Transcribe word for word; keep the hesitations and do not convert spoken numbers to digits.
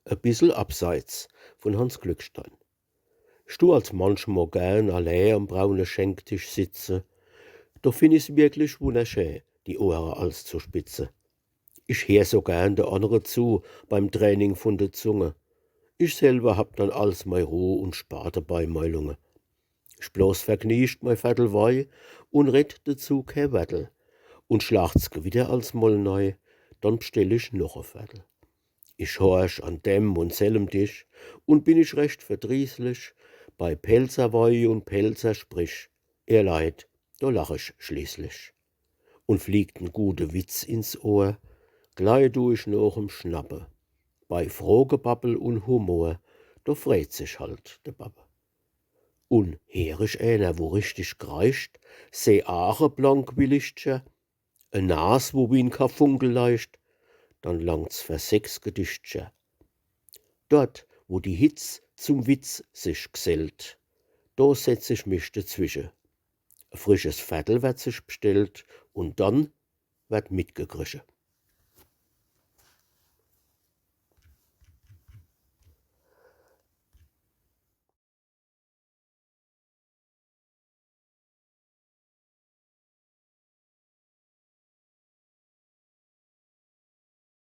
E bissel abseits vun Hanns Glückstein. Ich du als manchmol gern allee am braune Schenktisch sitze. Do finn ich's wirklich wunnerschee, die Ohre als zu spitze. Ich heer so gern de annere zu beim Training vun de Zunge. Ich selwer hab dann als mei Ruh un spar debei mei Lunge. Ich blos vergniegt mei Vertel Wei un red dezu kee Wertel. Un schlacht's Gewitter als mol nei, dann bestell ich noch e Vertel. Ich horch an dem un sellem Tisch un bin ich recht verdrießlich bei Pälzer Wei un Pälzer Sprich. Ehr Leit, do lach ich schließlich. Un fliegt en gute Witz ins Ohr, glei du ich nochem Schnappe. Bei Frohgebabbel un Humor, do freet sich halt de Babbe. Un heer ich eener, wo richtig kreischt, seh Aache blank wie Lichtcher, e Nas, wo wie en Karfunkel leicht, dann langt's fer sechs Gedichtcher. Dort, wo die Hitz zum Witz sich gsellt, do setz ich mich dezwische. E frisches Vertel werd sich bestellt un dann werd mitgekrische.